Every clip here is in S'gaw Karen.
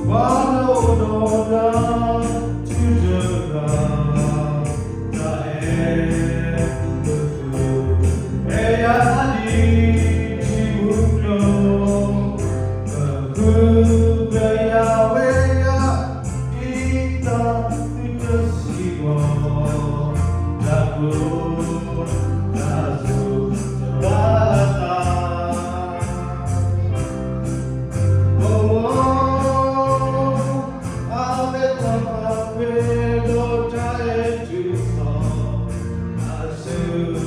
ပှၤလၢအိၣ်ဒီးတၢ်ထုကဖၣ်, တၢ်အဲၣ်ပသူ, အဲၣ်ယၤဒ်ထံမူကျိ, ပဃုပယၤဝဲယၤ, ဒ်သိးသုတစံးဘီ, တၢ်ကိၢ်တၢ်ဂီၤတဘၣ်အသး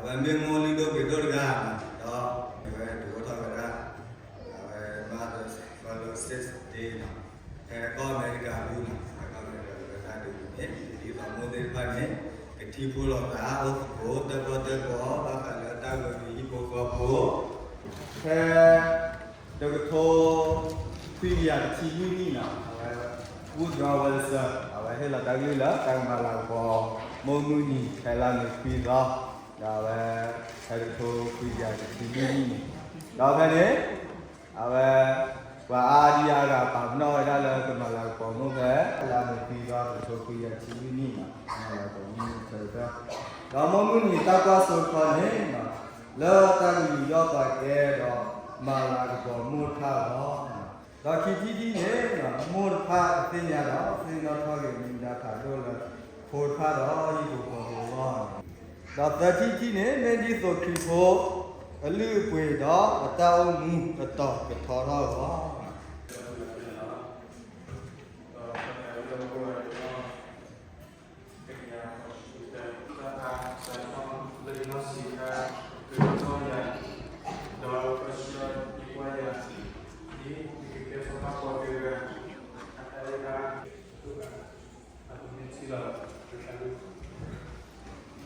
အဝဲမ့ၢ်မိၢ်လုၢ်ဒိၣ်ပှ့ၤဒိၣ်တဂၤနီၤ, ဒီးအဝဲဒုးအိၣ်ထီၣ်ဝဲဒၣ် အဝဲ Mother's Fellowship Day နီၤ, ဖဲကီၢ်အမဲရကၤအပူၤနီၤ, ဖဲကီၢ်အမဲရကၤအပူၤ တၢ်ဒုးန့ၣ် ဒ်သိးမိၢ်သ့ၣ်တဖၣ်န့ၣ် ကထံၣ်ဖှိၣ်လိာ်သး အိၣ်သကိး တၢၣ်ပီၣ်တၢၣ်ပီ ဘၣ်ဃးလၢတၢ်ဂီၤမူဟံၣ်ဖိဃီဖိ ဖဲ တကထိခွံကယၤတဆံလွံၢ်နံၣ်နီၤ, အဝဲ Woodrow Wilson အဝဲဟ့ၣ်လီၤတၢ်ကလုၢ်လၢတၢ်ကမၤလၤကပီၤ မိၢ်မုၢ်နံၤ ဖဲလါမ့ၤခွံသီ, ဒီးအဝဲ ဖဲတကထိခွံကယၤတဆံလွံၢ်နံၣ်န့ၣ်, ဒီးဖဲန့ၣ် အဝဲ ပှၤအါဒံအါဂၤပာ်ပနီၣ်ဝဲဒၣ်လၢကမၤလၤကပီၤမိၢ်ဖဲ လါမ့ၤခွံသီ တကထိခွံကယၤတဆံလွံၢ်နံၣ်နီၤ, မၤလၤကပီၤမိၢ်ဆၢကတီၢ်, ဒီးမိၢ်မုၢ်နံၤတၢ်ကွၢ်စိခီန့ၣ် လၢတၢ်ကယူးယီၣ်ပာ်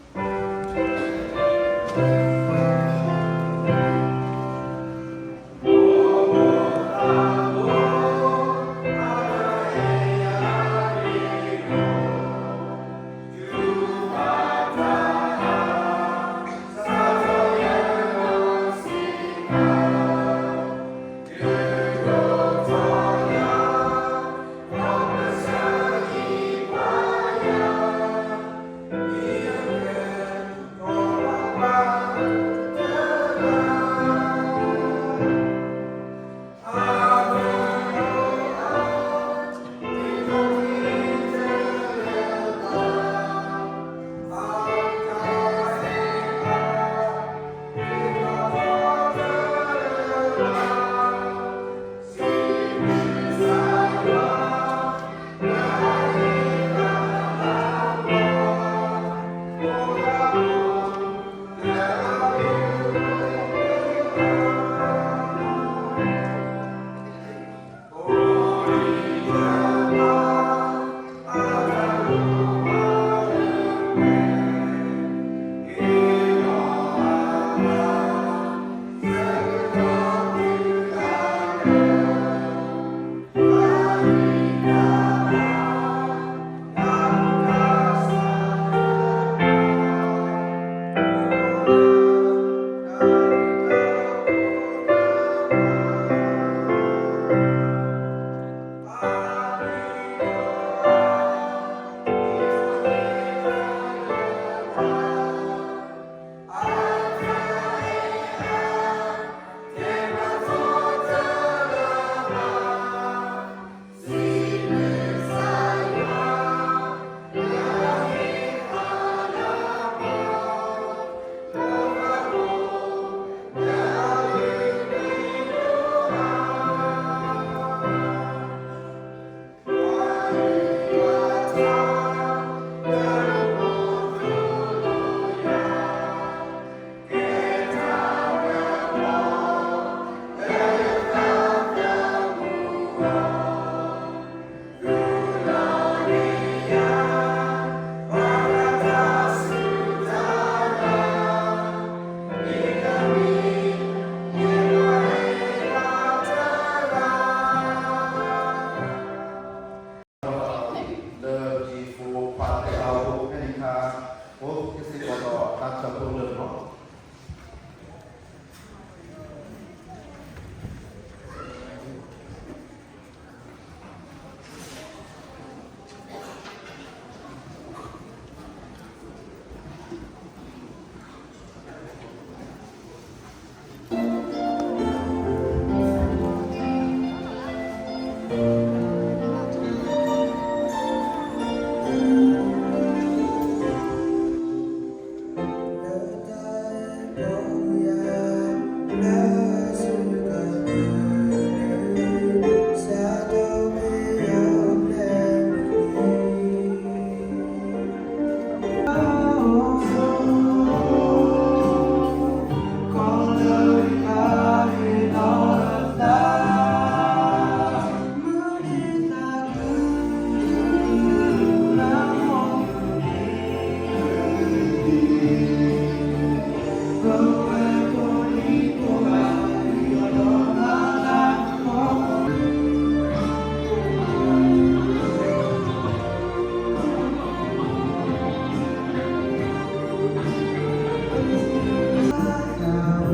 ကဲဒီး မၤလၤကပီၤမိၢ်တဖၣ်လီၤ. ဒီးခံထံၣ်တထံၣ်န့ၣ် မိၢ်တဖၣ်ကသ့ၣ်ညါဒီး သ့ၣ်နီၣ်ထီၣ်က့ၤမူဒါဖးဒိၣ်လၢ ဖိတဖၣ်ဒီးဟံၣ်ဖိဃီဖိအဂီၢ်, ဒီးသၢထံၣ်တထံၣ်န့ၣ် မ့ၢ်ဒ်သိးခရံာ်ဖိအလုၢ်အပှ့ၤဒီးအတၢ်အိၣ်မူအတီၤကထီထီၣ်အဂီၢ် လၢကံၢ်ဖိခွါတဲအါဖိဖဲန့ၣ်အခါ အိၣ်ကစ့ၢ်ကီးဒီးတၢ်ထၢဖှိၣ်လၢာ်လီၤ. ခဲအံၤ ပကလဲၤတၢ်ဆူညါတတီၤ ပှၤကမ့ၢ်ဘၣ်တၢ်ကစီၣ်လၢပရၤဒိၣ်ကီၢ်စဲၣ် လၢပှၤလၢတၢ်ကစီၣ်န့ၣ် ပသးအိၣ် သးဝံၣ်ဆၢဂ့ၤဆၢဝါစ့ၢ်ကီးမိၢ်လံ ဒီးဆၢဂ့ၤဆၢဝါလၢ လၢပသးဝံၣ်ဆၢဒၣ်ဝဲ လၢတၢ်ကစီၣ် ကံၢ်ကံၢ်ယၤ တၢ်ကစီၣ်လၢတနံၤညါန့ၣ် မ့ၢ်ဝဲဒၣ် ပိာ်မုၣ်လၢအဂ့ၤ ဒီးလၢပှဲၤတဂၤ အရူၣ်သဲး အရူၣ်သဲးန့ၣ် ပဝဲဒၣ်လၢ ပဝဲဒၣ်လၢအယံာ်က့ မ့မ့ၢ်လၢ အယံာ်က့ မ့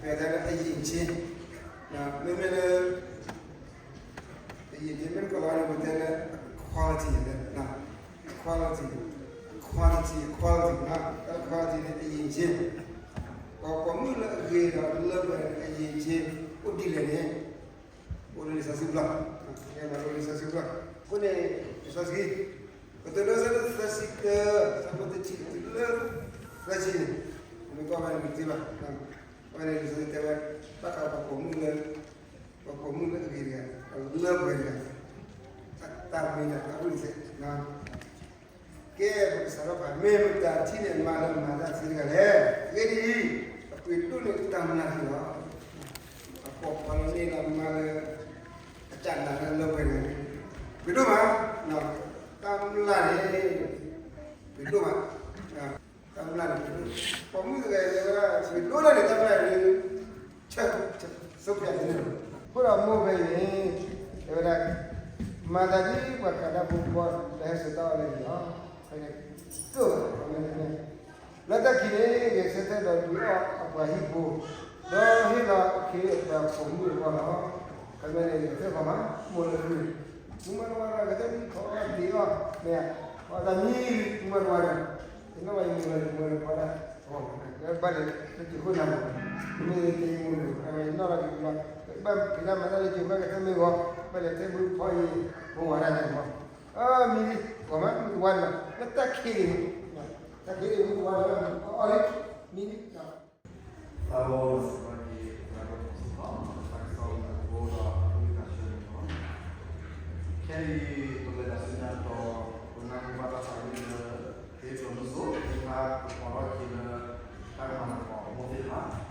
ၢ်တကလီၤန့ၣ် ပတဲလၢ quality လၢ quality quality quality န့ၣ် အယံာ်က့ ပှၤပိာ်မုၣ်လၢအဂ့ၤဒီးလၢပှဲၤအယံာ်က့ အိၣ်ဒ်လဲၣ်န့ၣ် အိၣ်လၢလံာ်စီဆှံပျီ အိၣ်လံာ်စီဆှံပျီ အဃိန့ၣ် လံာ်စီဆှံ ကတိၤဒိ အဆၢဒိၣ်သၢဆံတၢ အဆၢဖိတဆံတုၤလၢသၢဆံန့ၣ် မ့ၢ်ကွၢ်ဘၣ်န့ၣ်ကသ့ဘၣ် အဝဲန့ၣ်လံာ်စီဆှံတဲဝဲ ဘၣ်ဃးပှၤပိာ်မုၣ်လၢ ပှၤပိာ်မုၣ်လၢအဂ့ၤတဂၤ လၢပှဲၤတဂၤ တၢ်မ့ၢ်တၢ်အရူၣ်သဲး ကဲ ပကစးထီၣ်ပှၤ မ့ၢ်မတၤတထံၣ်န့ၣ် မၤလၢမၤတၢ်သ့တဂၤလဲၣ်. အဂ့ၢ်ဒ်အံၤ, အပှ့ၤဒိၣ်န့ၢ်တၢ်မျၢ်လီၤ. အပိာ်ခွါလၢန့ၣ်လီၤမၤလၢ အကၢ်နၤလၢလၢပှဲၤတဂၤန့ၣ် ပှ့ၤဒိၣ်မး, တၢ်မျၢ်န့ၣ် ပှ့ၤဒိၣ်မး, တၢ်မျၢ်န့ၣ် ပှ့ၤဒိၣ်, ပိာ်မုၣ်တဂၤအံၤတဲဝဲဒၣ် ပှ့ၤဒိၣ်ဒၣ်န့ၣ် တၢ်မျၢ်န့ၣ် ဆၢ ဆၢ ဆုံးဖြတ် န့ၣ်လီၤ. အဃိဒီးမိၢ်ဖဲအံၤန့ၣ် တဲဝဲဒၣ် မၤသးဒ်ပှၤကးတၢ်ဖိကီၢ် လၢဟဲစိာ်တၢ်အီၣ်လၢန့ၣ်လီၤ. ဖဲန့ၣ် ကၢၢ် လၢတၢ်ခံးန့ၣ် ဂဲၤဆၢထၢၣ်ဒီးဒုးအီၣ်အပှၤဟံၣ်ဖိ, ဒီးဟ့ၣ်လီၤအခ့အပှၤပိာ်မုၣ်အဂီၢ်လီၤ. ဖဲန့ၣ်န့ၣ် ဂဲၤဆၢထၢၣ်ဃီမး မိၢ်လၢဃုန့ၣ် မုၢ်မၤတဝါဒီး ကသ့ၣ်မုၢ်ခီအီၣ်တ့ၢ်အီၣ် မ့ၢ်ဧါ, အီၣ်တၢ်မံ မုၢ်မၤတဝါဒီး ယနီၣ်ဘၣ်ယမုၢ်လၢယမုၢ်လၢဖီဒၣ် ဘၣ်လဲၤလၢကၠိခိၣ်နၢ်မး, မ့ၢ်တ့ၢ်မုၢ်လၢ အဝဲနီၣ်လီၤက့ၤလီၤ, ဘၣ်ဖံးတၢ်မၤတၢ်လၢကၠိဘၣ်ကသ့ၣ်မ့ၢ်ဂီၤ, ဘၣ်လဲၤထဲဘုဖီအံၤ ဖိဝၤဒၣ်န့ၣ်မး, အမံၤလံ ဂီၤမးမုၢ်တဝါန့ၣ်လီၤ, လၢတၢ်ခံးန့ၣ်, တၢ်ခံးန့ၣ်မုၢ်တဝါန့ၣ်လီၤ, အီၤလံ မံၤလံ သးဝီစံးဘျုးက့ၤ သရၣ်ဒိၣ်ဖီစိဖီ တၢ်ကစီၣ်လၢအဃိဒီး အကလုၢ်ကထါဆၢန့ၣ်လီၤ. ခဲအံၤ ပလဲၤတၢ်ဆူညါတတီၤ ပနၢ်ဟူဘၣ်တၢ်သးဝံၣ်လၢ သ့ကျိၤမုၢ်စိ သ့ၣ်တဖၣ် ပကိးထီၣ်က့ၤလၢ တၢ်ကမၤသကိးမိၢ်သ့ၣ်တဖၣ်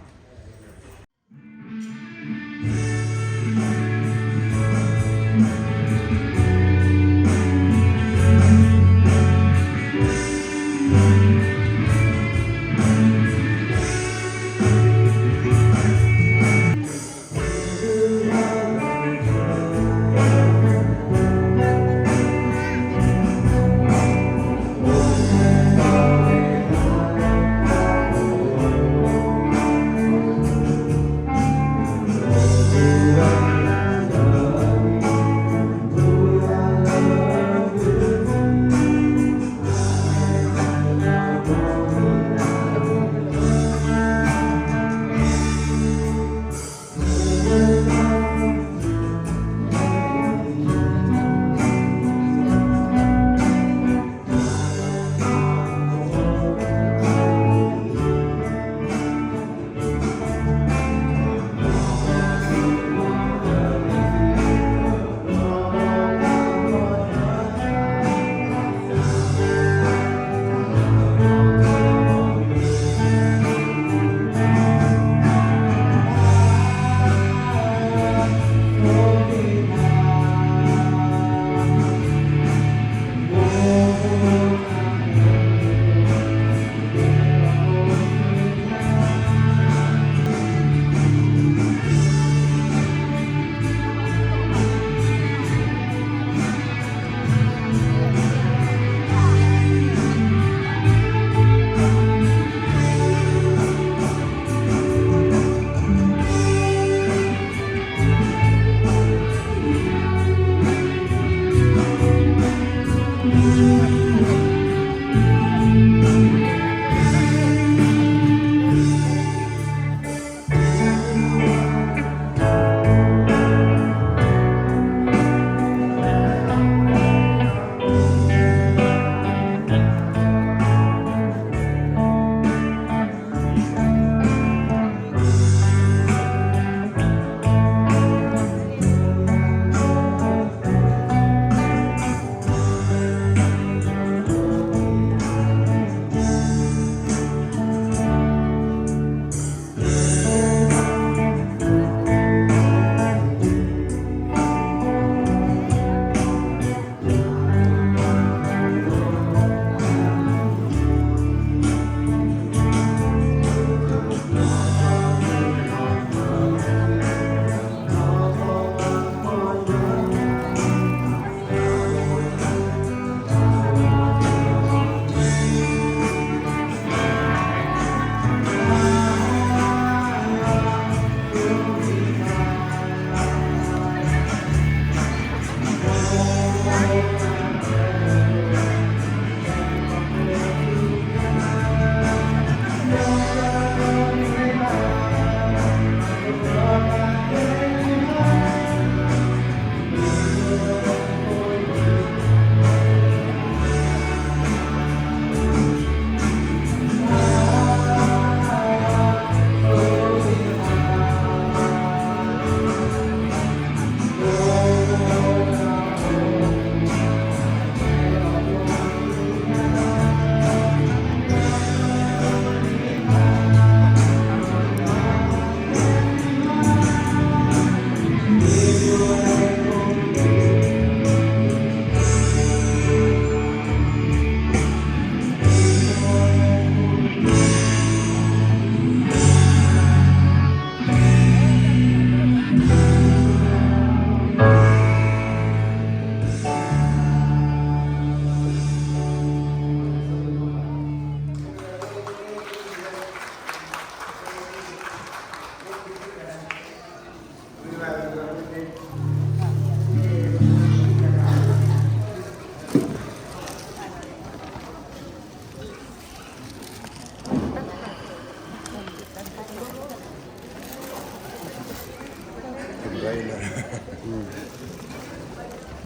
ပၢ်အိၣ်ဒီးစံးဘျုးဘၣ်က့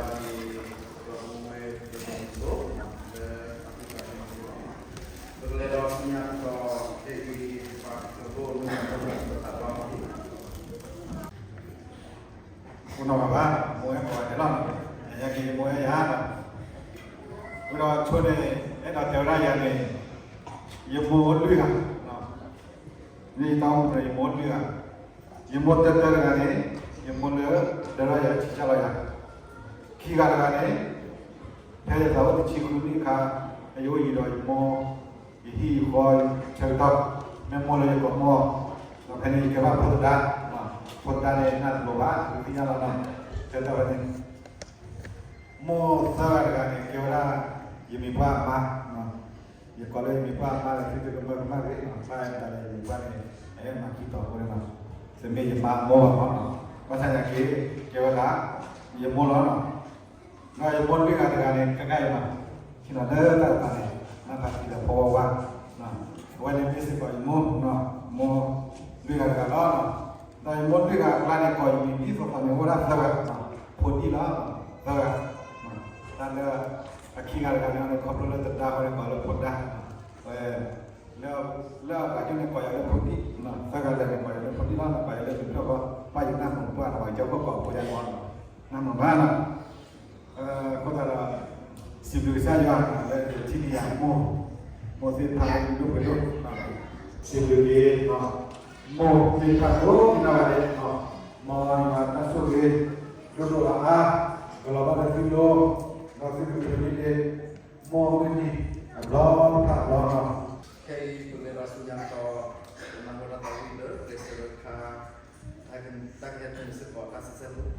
ၤ ဒီပုၢ်ဝဲၢ်သ့ၣ်တဖၣ် လၢအဖံးတၢ်မၤန့ၣ်လီၤ. ပကလဲၤဒီးဆူညါကဒီး ဟ့ၣ်ဂံၢ်ဟ့ၣ်ဘါ ပဖိမုၣ်ဖိခွါသ့ၣ်တဖၣ် အိၣ်နီၢ်ဘၣ်ဘၣ် မိၢ်ဟဲကိးဂၤဒဲးလီၤ. ယက့ၤယမိၢ်ဟဲယၤလီၤ. ဝံၤဒီးဆိန့ၣ် အဲၣ်ဒိးတဲဝဲဒၣ်ယၤန့ၣ် ယမိၢ်လွံၢ်ဂၤ မ့ၢ်ယတၢ်အိၣ်မူဒီး ယမိၢ်လွံၢ်ဂၤ, ယမိၢ်တၢတၢတဂၤန့ၣ် ယမိၢ်လၢဒၢထီၣ်ယၤ ဆံးကၢ်လီၤယၤ, ခံဂၤတဂၤန့ၣ် ဖဲယသးအိၣ်တဆံဃုနံၣ်အခါ ယအိၣ်ယံၤဒီးယမိၢ် ယဟံၣ်ယဃီဆၢကတီၢ် မ့ၢ်မိၢ်လၢယကိာ်မီၢ်, ဒီးဖဲန့ၣ်ယကဲဘၣ်ဖိသဒါ, ဖိသဒါန့ၣ် နၢ်တလိၤဘၣ် ယသ့ၣ်ညါလီၤနီၤ, ဆၢကတီၢ်ဖဲန့ၣ် မိၢ်သၢဂၤတဂၤန့ၣ် ကဲဝဲဒၣ် ယမံၤပှၢ်အမါ, ယကိးလၢယမံၤပှၢ်အမါဒီး သုတကမၢကမၣ်တဂ့ၤ, ဘၣ်မတၤလဲၣ်ယမံၤပှၢ်န့ၣ် အအဲၣ်မၤခံတီၤဖိန့ၣ်လီၤ, တမ့ၢ်ယမါအမိၢ်ဘၣ်နီၤ, ဘၣ်ဆၣ်သနာ်က့ ကဲဝဲဒၣ် ယမိၢ်လီၤနီၤ, ဒီးယမိၢ်လွံၢ်ဂၤတဂၤန့ၣ် ကနၣ်ယၤနီၤ, ဟ့ၣ်လီၤလၢတၢ်တဖၣ်န့ၣ် နၢ်ဖးထံဒီးဖီဝါဝါ, အဝဲန့ၣ်မ့ၢ်စ့ၢ်ကီးယမိၢ်, မိၢ်လွံၢ်ဂၤတဂၤလီၤ, ဒီးယမိၢ်လွံၢ်ဂၤအကျါန့ၣ် ကိးယမံၤဒ်သိးသိးန့ၣ် အိၣ်ဝဲဒၣ်သၢဂၤ, ဖိဒံၣ်လီၤ, သၢဂၤ, တၢ်လၢ အခံဂၤတဂၤန့ၣ် ခီဖျိလၢသဒါဃီန့ၣ် ကိးလၢဖိဒါ, ဝဲ လၢအဂၤကၠိန့ၣ် ကိးယၤလၢဖိဒံၣ်, သၢဂၤတဂၤန့ၣ် ကိးယၤလၢဖိဒံၣ်လီၤ, ကိးယၤလၢဖိဒံၣ်လီၤ, ပၢ်ယနၢ်မုာ်ပှၢ်န့ၣ် ပှၤကၠီဖိကိးဖိယၤန့ၣ်, နၢ်မုာ်မးနီၤ, အဃိသတးဒီး စံးဘျုးကစၢ်ယွၤလၢယထံၣ်န့ၢ်ယၤမိၢ်, မိၢ်သ့ၣ်တဖၣ်လၢဒိၣ်ပှ့ၤဒိၣ်, စံးဘျုးက့ၤ မိၢ်သ့ၣ်တဖၣ်ကိးဂၤဒဲး, မ်ယွၤတၢ်ဆိၣ်ဂ့ၤ ဒိၣ်ဒိၣ်အါအါ ကလီၤဘၣ်လၢသုလိၤ, ဒီးသုကပျံၤန့ၢ် မိၢ်မုၢ်နံၤအဘျီတဖၣ်အဘျီလီၤ. ခဲအံၤ ပလဲၤဒီးဆူညါကဒီး ပနၢ်ဟူတၢ်သးဝံၣ်လၢကျဲးစၢးလၢခါ, တၢ်ကဟဲတုၤစ့ၢ်ကီးတၢ်စံးဆၢပူၤ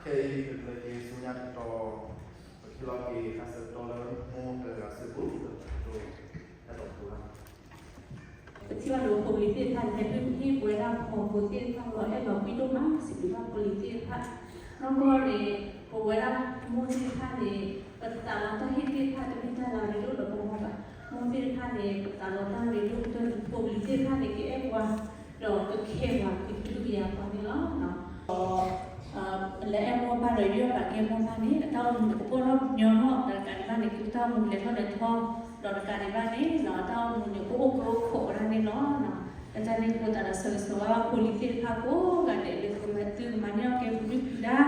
ခဲအံၤ ပကလဲၤက့ၤဆူညါကတီၢ် ပကဟ့ၣ်လီၤက့ၤတၢ်ဆၢကတီၢ်လၢမိၢ်တဂၤစုပူၤ ဒီးအဲၣ်ဒိးပူၤလၢ ပထံၣ်ဘၣ်ဒီးဖိလံၤသ့ၣ်တဖၣ်န့ၣ် ဟဲဟ့ၣ်ပဝဲဒၣ်ဖီဖိသ့ၣ်တဖၣ်လီၤ အဲၣ်လီၤကွံဒိၣ်မး စံးဘျုးဘၣ်ဖိလံၤသ့ၣ်တဖၣ်, နီၢ်ကီၢ်န့ၣ် ပဝဲဒၣ်မိၢ်သ့ၣ်တဖၣ်န့ၣ် ပသးလီတၢ်ဟ့ၣ်သ့ၣ်တဖၣ်တမ့ၢ်တၢ်လၢအရ့ဒိၣ်ဒီးပဂီၢ်ဘၣ်, မိၢ် န့ၣ် ပသးလီတၢ်ရ့ဒိၣ်ကတၢၢ်န့ၣ် ဖိလံၤသ့ၣ်တဖၣ်န့ၣ် ကအဲၣ်ပှၤ ဒီးကခဲပှၤ ကဒုးကယၤပှၤန့ၣ်လီၤ. ဒီး လၢအဲၣ်မိၢ်ပၢ်ဒီးယွၤဘၣ်ကဲမိၢ်ပၢ်န့ၣ် အတၢ်အိၣ်မူန့ၣ် ကပီၢ်ထီၣ်ညီထီၣ် ဒီးတကးဒံးဘၣ်န့ၣ် ကတၢ်အိၣ်မူလဲၤထီၣ်လဲၤထီ ဒီးတကးဒံးဘၣ်န့ၣ် အတၢ်အိၣ်မူန့ၣ် ကအိၣ်ကရိခိးဝဲဒၣ်န့ၣ်လီၤ. လၢတၢ်န့ၣ်အဃိသတးဒီးဆၢဂ့ၤဆၢဝါဘၣ်ဖိလံၤသ့ၣ်တဖၣ်ကိးဂၤဒဲးလၢသုမၤန့ၢ်အီၣ်ကဲပဒုၣ်ပဒါ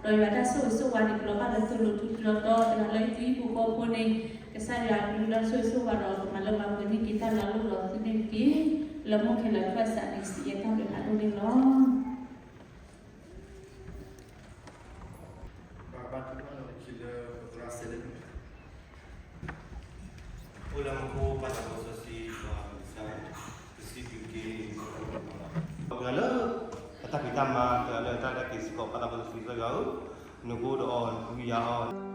ဒီးယွၤတၢ်ဆိၣ်ဂ့ၤဆိၣ်ဝါန့ၣ် ကလီၤဘၣ်လၢသုလိၤထူလီၤတီၤ တဂၤလၢသုဟံၣ်ဖိဃီဖိန့ၣ် ကစၢ်ယွၤအကလုၢ်တၢ်ဆိၣ်ဂ့ၤဆိၣ်ဝါဒီး ကမၤလၢမၤပှဲၤန့ၢ်က့ၤတၢ်လၢအလိၣ်ဒီးသုန့ၣ်တက့ၢ်. လၢမိၢ်ခဲလၢာ်တဖၣ်စးန့ၣ် စံးယဲတၢ်ဘျုးဖးဒိၣ်န့ၣ်လီၤ. ပဘၣ်တူၢ်ဘၣ်လီၤတဆံလၢပသရၣ်စဲးလၢ အိၣ်လၢမူခိၣ်ပၢ်သးစီဆှံ ပကစၢ် ပစံးဘျုးက့ၤ ပှၤလၢ အတၢ်ဖံးတၢ်မၤ ပှၤလၢအတၢ်က့ၤစ့ၢ်ကီး ပၢ်သးစီဆှံကစၢ်ယွၤဧၢ, နကအိၣ်ဒီးအီၤ နကဟုကယာ်အီၤ